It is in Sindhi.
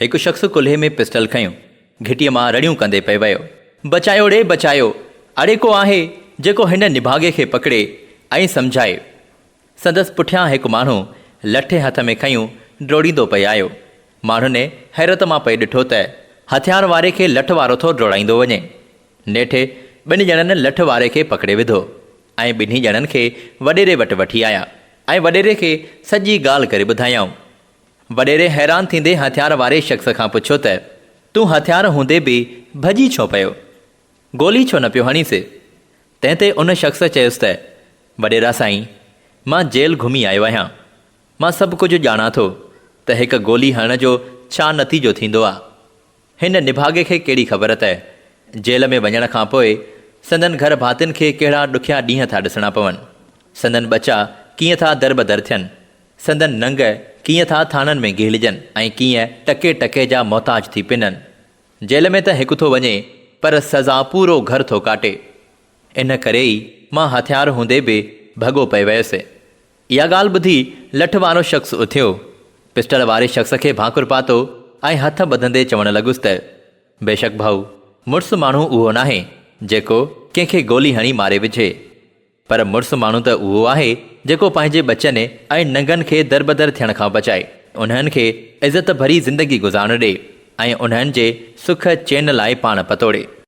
هڪ شخص ڪلهي ۾ پسٽل کنيو، گهٽيء مان رڙيون ڪندي پئي ويو. بچايو ڙي بچايو، اڙي ڪو آهي جيڪو هن نڀاڳي کي پڪڙي ۽ سمجهائي. سندس پٺيان هڪ ماڻهو لٺ هٿ ۾ کنيون ڊوڙيندو پئي آيو. ماڻهن حيرت مان پئي ڏٺو ته هٿيار واري کي لٺ وارو ٿو ڊوڙائيندو وڃي. نيٺ ٻن ڄڻن لٺ واري کي پڪڙي وڌو ۽ ٻنهي ڄڻن کي وڏيري وٽ وٺي آيا ۽ وڏيري کي سڄي ڳالهه ڪري ٻڌايائون. وڏيري حيران ٿيندي هٿيار واري شخص کان پڇيو ته، تون هٿيار هوندي به ڀڄي ڇو پيو؟ گولي ڇو نه پيو هڻيس؟ تنهن تي ان شخص چيس ته، وڏيرا سائين، مان جيل گهمي آيو آهيان. مان سڀ ڪجهه ڄاڻان ٿو ته هڪ گولي هڻڻ جو ڇا نتيجو ٿيندو آ. هن نڀاڳي کي ڪهڙي خبر ته جيل ۾ وڃڻ کان پوء سندن گهر ڀاتين کي ڪهڙا ڏکيا ڏينهن ٿا ڏسڻا پون، سندن ٻچا ڪيئن ٿا دربدر ٿين، سندن ننگ ڪيئن ٿا ٿاڻن ۾ گهيلجن ۽ ڪيئن ٽڪي ٽڪي جا محتاج ٿي پنن. جيل ۾ ته هڪ ٿو وڃي پر سزا پورو گهر ٿو ڪاٽي. ان ڪري ئي مان هٿيار هوندي به ڀڳو پئي ويس. اها ڳالهه ٻڌي لٺ وارو شخص اٿيو، پسٽل واري شخص کي ڀاڪر پاتو ۽ هٿ ٻڌندي چوڻ لڳس ته، بيشڪ ڀائو، مڙس ماڻهو اهو ناهي، جيڪو ڪنهن کي گولي هڻي ماري وجهي. پر مڙس ماڻهو ته اهو آهي، جيڪو پنهنجي ٻچن ۽ ننگن کي دربدر ٿيڻ کان بچائي، انهن کي عزت ڀري زندگي گذارڻ ڏي ۽ انهن جي سک چين لاء پاڻ پتوڙي.